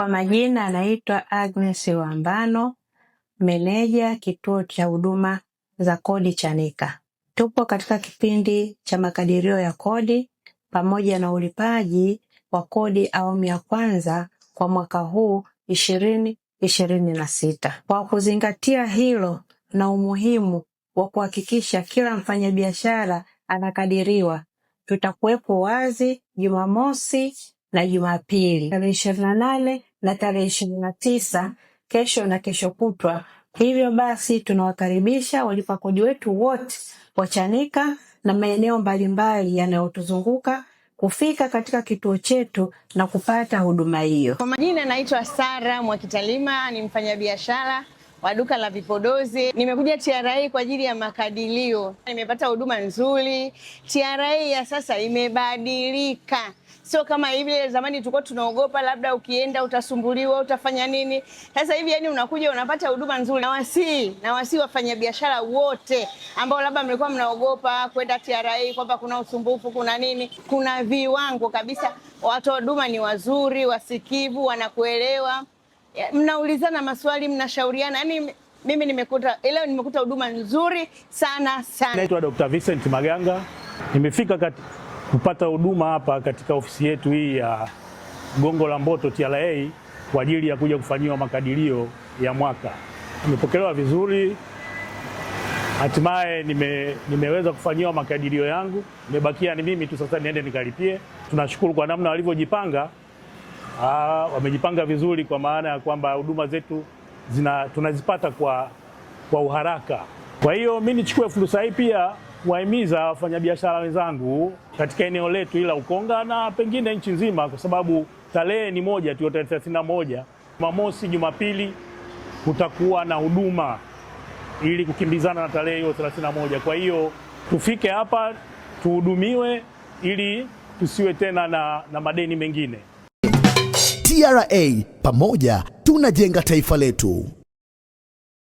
Kwa majina anaitwa Agnes Wambano, meneja kituo cha huduma za kodi Chanika. Tupo katika kipindi cha makadirio ya kodi pamoja na ulipaji wa kodi awamu ya kwanza kwa mwaka huu 2026. Kwa kuzingatia hilo na umuhimu wa kuhakikisha kila mfanyabiashara anakadiriwa, tutakuwepo wazi Jumamosi na Jumapili tarehe 28 na tarehe 29, kesho na kesho kutwa. Hivyo basi tunawakaribisha walipa kodi wetu wote wa Chanika na maeneo mbalimbali yanayotuzunguka kufika katika kituo chetu na kupata huduma hiyo. Kwa majina naitwa Sara Mwakitalima, ni mfanyabiashara wa duka la vipodozi. Nimekuja TRA kwa ajili ya makadirio. Nimepata huduma nzuri. TRA ya sasa imebadilika, sio kama hivi zamani tulikuwa tunaogopa, labda ukienda utasumbuliwa, utafanya nini. Sasa hivi yani unakuja unapata huduma nzuri. Nawasihi wafanyabiashara wote ambao labda mlikuwa mnaogopa kwenda TRA kwamba kuna usumbufu, kuna nini, kuna viwango kabisa. Watoa huduma ni wazuri, wasikivu, wanakuelewa, mnaulizana maswali, mnashauriana. Yani mimi nimekuta leo, nimekuta huduma nzuri sana sana. Naitwa Dr. Vincent Maganga, nimefika kupata huduma hapa katika ofisi yetu hii ya Gongo la Mboto TRA kwa ajili ya kuja kufanyiwa makadirio ya mwaka. Nimepokelewa vizuri, hatimaye nimeweza kufanyiwa makadirio yangu, nimebakia ni mimi tu sasa niende nikalipie. Tunashukuru kwa namna walivyojipanga. Wamejipanga vizuri kwa maana ya kwamba huduma zetu tunazipata kwa uharaka. Kwa hiyo mimi nichukue fursa hii pia kuwahimiza wafanyabiashara wenzangu katika eneo letu ila Ukonga na pengine nchi nzima, kwa sababu tarehe ni moja tu, tarehe 31, Jumamosi, Jumapili kutakuwa na huduma ili kukimbizana na tarehe hiyo 31. Kwa hiyo tufike hapa tuhudumiwe ili tusiwe tena na madeni mengine. TRA, pamoja tunajenga taifa letu.